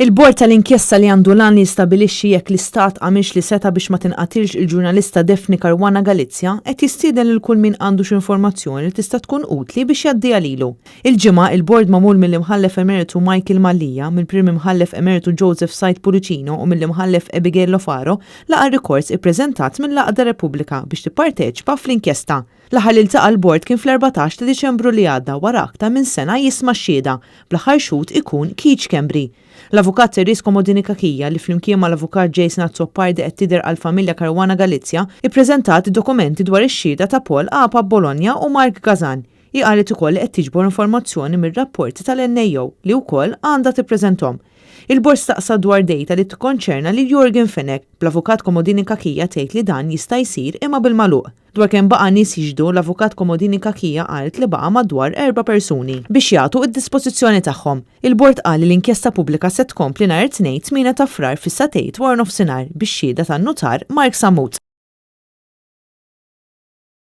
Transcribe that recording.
Il-Bord tal-Inkjesta li għandu l-għan li jistabilixxi jekk l-Istat għamilx li seta' biex ma tinqatilx il-ġurnalista Daphne Caruana Galizia qed jistieden lil kull min għandu xi informazzjoni li tista' tkun utli biex jgħaddiha lilu. Il-Ġimgħa, il-Bord magħmul mill-Imħallef Emeritu Michael Mallia, mill-Prim Imħallef Emeritu Joseph Said Pullicino u mill-Imħallef Abigail Lofaro laqa' r-rikors ippreżentat mill-Għaqda Repubblika biex tipparteċipa fl-inkjesta. L-aħħar li ltaqa' l-bord kien fl-14 ta' Diċembru li għadda wara aktar minn sena jisma' x-xhieda, bl-aħħar xhud ikun Keith Schembri. L-Avukat Therese Comodini Cachia, li flimkien mal-Avukat Jason Azzopardi qed tidher għall-familja Caruana Galizia, ippreżentat id-dokumenti dwar ix-xhieda ta' Paul Apap Bologna u Mark Gasan. Hi qalet ukoll li qed tiġbor informazzjoni mir-rapporti tal-NAO li wkoll għandha tippreżenthom. Il-bord staqsa dwar data li tikkonċerna lil Yorgen Fenech, bl-Avukat Comodini Cachia tgħid li dan jista' jsir imma bil-magħluq. Dwar kemm baqa' nies jixhdu, l-Avukat Comodini Cachia qalet li baqa' madwar erba' persuni biex jagħtu d-dispożizzjoni tagħhom. Il-Bord qal li l-inkjesta pubblika se tkompli nhar it-Tnejn 8 ta' Frar fis-sagħtejn waranofsinhar bix-xhieda tan-nutar Mark Sammut.